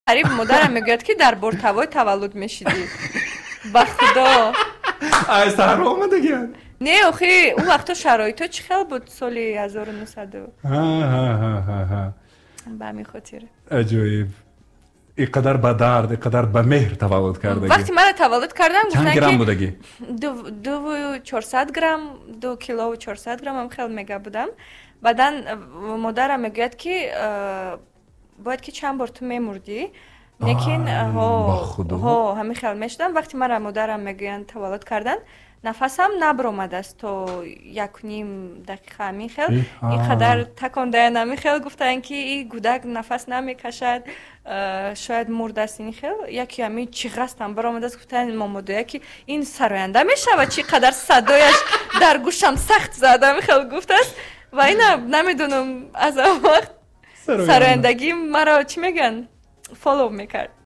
Қариб модарам мегӯяд, ки дар бортавой таваллуд мешидӣ. Ба Худо. Ай саҳро омадагиан? Не, охи, он вақто шароито чӣ хел буд, соли 1900. Ба ҳамин хотир. Аҷоиб, ин қадар ба дард, ин қадар ба меҳр таваллуд кардагӣ. Вақте мара таваллуд кардам, чанд грамм будагӣ? 2,400 грамм, 2 килову 400 грамм ам хел мега будам. Баъдан модарам мегӯяд, ки бояд ки чанд бор ту мемурдӣ, лекин ҳамин хел мешудам. Вақте мара модарам мегӯянд, таваллуд карданд, нафасам набаромадааст то 1,5 дақиқа. Ҳамин хел ин қадар такондаян, ҳамин хел гуфтанд, ки и гудак нафас намекашад, шояд мурдааст. Ин хел яке ҳамин чиғастам баромадааст. Гуфтанд момодоя, ки ин сароянда мешавад, чӣ қадар садояш дар гӯшам сахт зад. Ҳамин хел гуфтааст ва ина намедонам, аз он вақт сарояндагӣ маро, чӣ мегӯянд, follow мекард.